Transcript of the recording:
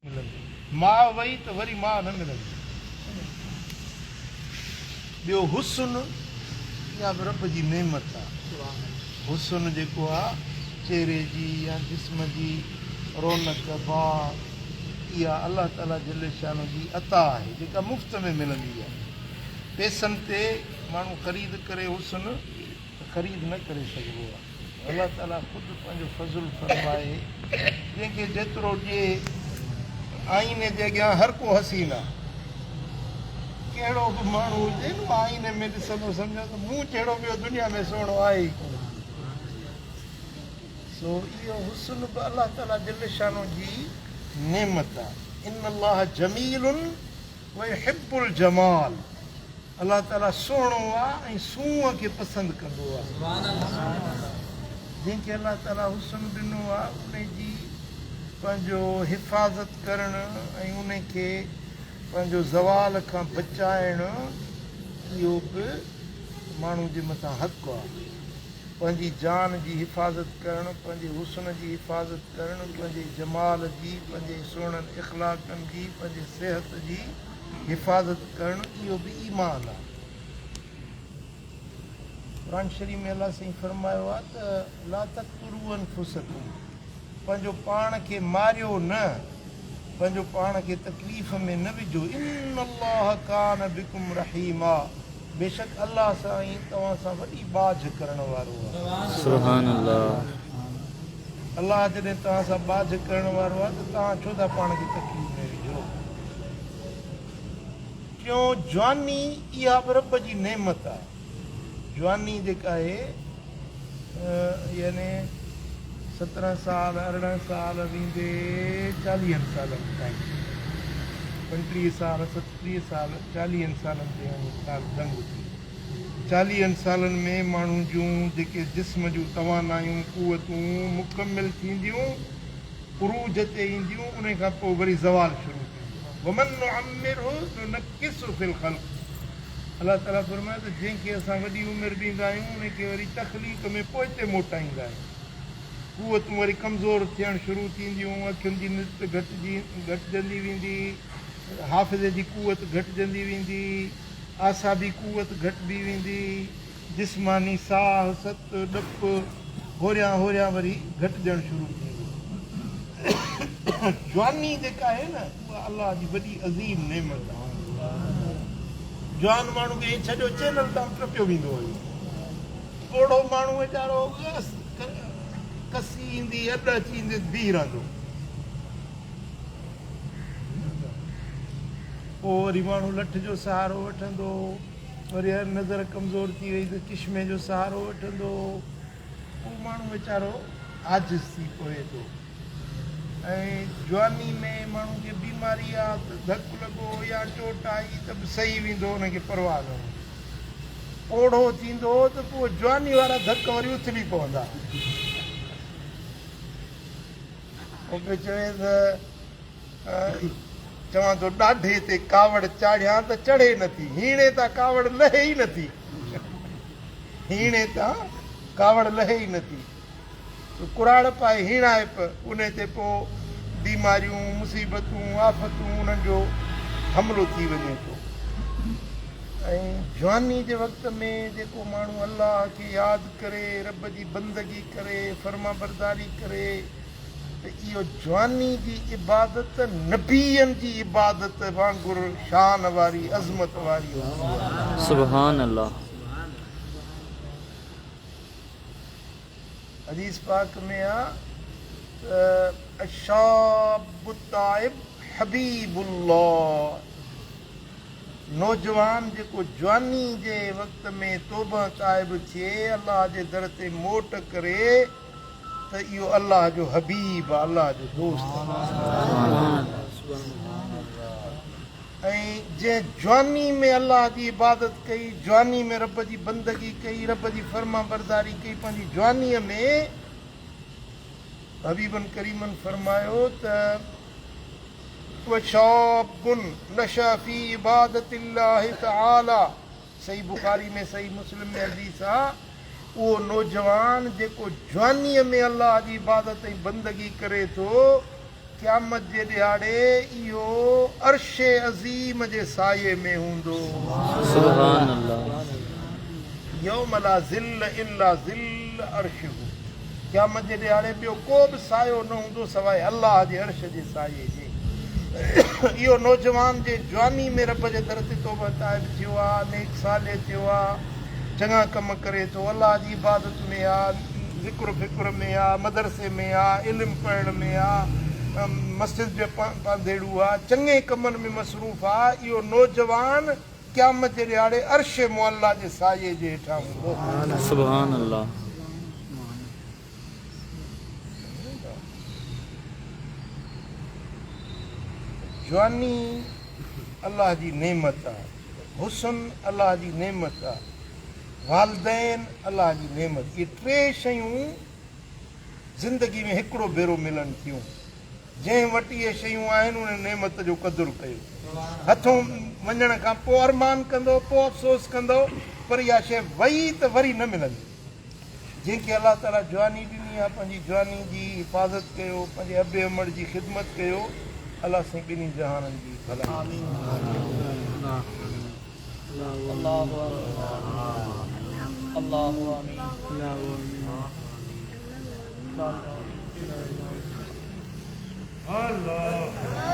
ملندي. ماء وئي ته وري ماء نه ملندي. ٻيو حسن، اها به رب جي نعمت آ. حسن جيڪو آ چهري جي يا جسم جي رونق، باھ، اها الله تعاليٰ جل شانه جي عطا آهي جيڪا مفت ۾ ملندي آ. پئسن تي ماڻهو خريد ڪري حسن ته خريد نه ڪري سگهبو آ. الله تعاليٰ خود پنهنجو فضل فرمائي جنهن کي جيترو ڏئي. آئيني جي اڳيان هر ڪو حسين آ. ڪهڙو به ماڻهو هجي نه آئيني ۾ ڏسندو سمجهندو ته مون جهڙو ٻيو دنيا ۾ سهڻو آهي ئي ڪونه. سو اهو حسن به الله تعاليٰ جل شانه جي نعمت آ. ان الله جميل ويحب الجمال الله تعالي سهڻو آ ۽ سونهن کي پسند ڪندو آ. جنهن کي الله تعالي حسن ڏنو آ ان جي پنهنجو حفاظت ڪرڻ ۽ ان کي پنهنجو زوال کان بچائڻ اهو به ماڻهو جي مٿان حق آ. پنهنجي جان جي حفاظت ڪرڻ، پنهنجي حسن جي حفاظت ڪرڻ، پنهنجي جمال جي، پنهنجي سهڻن اخلاقن جي، پنهنجي صحت جي حفاظت ڪرڻ اهو به ايمان آهي. قرآن شريف ۾ الله سائين فرمايو آهي ته لا تقتلوا انفسڪم پنهنجو پاڻ کي ماريو نه، پنهنجو پاڻ کي تڪليف ۾ نه وجهو، ان الله ڪان بڪم رحيما بيشڪ الله سائين توهان سان وڏي ٻاجهه ڪرڻ وارو آهي. سبحان الله. الله جڏهن توهان سان ٻاجهه ڪرڻ وارو آهي ته توهان ڇو ٿا پاڻ کي تڪليف ۾ وجهو. ٽيون جواني اها به رب جي نعمت آهي. جواني جيڪا آهي يعني 17 سال 18 سال ويندي چاليهن سالن تائين 35 سال 37 سال چاليهن سالن تائين وڃي ڳالهه دنگ ٿي. چاليهن سالن ۾ ماڻهو جون جيڪي جسم جون توانايون، قوتون، مڪمل ٿينديون، عروج تي اينديون، انهي کان پوء وري زوال شروع ٿيندو. ومن نعمره ننڪسه في الخلق الله تعاليٰ فرمايو ته جنهن کي اسان وڏي عمر ڏيندا آهيون انهي کي وري تخليق ۾ پوئتي موٽائيندا آهيون. قوتون وري ڪمزور ٿيڻ شروع ٿينديون، اکين جي نسبت گهٽجندي ويندي، حافظي جي قوت گهٽجندي ويندي، اعصابي قوت گهٽبي ويندي، جسماني ساهه، ست، ڏپ هوريان هوريان وري گهٽجڻ شروع ٿيندو. جواني جيڪا آهي نه اها الله جي وڏي عظيم نعمت آهي. جوان ماڻهو کي ڇڏيو چينل تان ٽپيو ويندو هيو. پوڙهو ماڻهو ويچارو ڪسي ايندي اڏ اچي ايندي بيهي رهندو. پوء وري ماڻهو لٺ جو سهارو وٺندو، وري هر نظر ڪمزور ٿي وئي ته چشمي جو سهارو وٺندو. پوء ماڻهو ويچارو عاجز ٿي پوي ٿو ۽ جواني ۾ ماڻهو کي بيماري آ ته ڌڪ لڳو يا چوٽ آئي ته به سهي ويندو، ان کي پرواهه نه هوندي. پوڙهو ٿيندو ته پوء جواني وارا ڌڪ وري اٿلي پوندا. هو پيو چوي ته چوان ٿو ڏاڍي تي ڪاوڙ چاڙهيان ته چڙهي نٿي، هيڻي تان ڪاوڙ لهي ئي نٿي. هيڻي تان ڪاوڙ لهي ئي نٿي. سو ڪراڙ پائي هيڻائپ، انهي تي پوء بيماريون، مصيبتون، آفتون انهن جو حملو ٿي وڃي ٿو. ۽ جواني جي وقت ۾ جيڪو ماڻهو الله کي ياد ڪري، رب جي بندگي ڪري، فرمانبرداري ڪري ته اهو جواني جي عبادت نبين جي عبادت وانگر شان واري، عظمت واري هوندي آهي. سبحان الله. حديث پاڪ ۾ آ ته الشاب التائب حبيب الله نوجوان جيڪو جواني جي وقت ۾ توبه تائب ٿئي الله جي در تي موٽ ڪري ته اهو الله جو حبيب آ الله جو دوست آ. ۽ جنهن جواني ۾ الله جي عبادت ڪئي، جواني ۾ رب جي بندگي ڪئي، رب جي فرمانبرداري ڪئي، پنهنجي جوانيء ۾ حبيبن ڪريمن فرمايو ته وشاب نشأ في عبادت الله تعالي صحيح بخاري ۾ صحيح مسلم ۾ حديث آ اهو نوجوان جيڪو جوانيء ۾ الله جي عبادت ۽ بندگي ڪري ٿو. قيامت جي ڏهاڙي اهو عرش عظيم جي سايي ۾ هوندو. سبحان الله. يوم لا ظل الا ظل عرشه قيامت جي ڏهاڙي ٻيو ڪو به سايو نه هوندو سواء الله جي عرش جي سايي جي. اهو نوجوان جنهن جواني ۾ رب جي در تي توبه تائب ٿيو آ، نيڪ صالح ٿيو آ، چڱا ڪم ڪري ٿو، الله جي عبادت ۾ آ، ذڪر فڪر ۾ آ، مدرسي ۾ آ، علم پڙهڻ ۾ آ، مسجد جو پانڌيڙو آ، چڱي ڪمن ۾ مصروف آ، اهو نوجوان قيامت جي ڏهاڙي عرش معليٰ جي سايي جي هيٺان هوندو. سبحان الله. جواني الله جي نعمت آ، حسن الله جي نعمت آ، والدين الله جي نعمت. اهي ٽي شيون زندگي ۾ هڪڙو ڀيرو ملن ٿيون. جنهن وٽ اهي شيون آهن ان نعمت جو قدر ڪيو. هٿون وڃڻ کان پوء ارمان ڪندو، پوء افسوس ڪندو، پر اها شيء وئي ته وري نه ملندي. جنهن کي الله تعاليٰ جواني ڏني آهي، پنهنجي جواني جي حفاظت ڪيو، پنهنجي ابي امڙ جي خدمت ڪيو، الله سائين ٻنهي جهانن جي ڀلائي ڪندو. الله.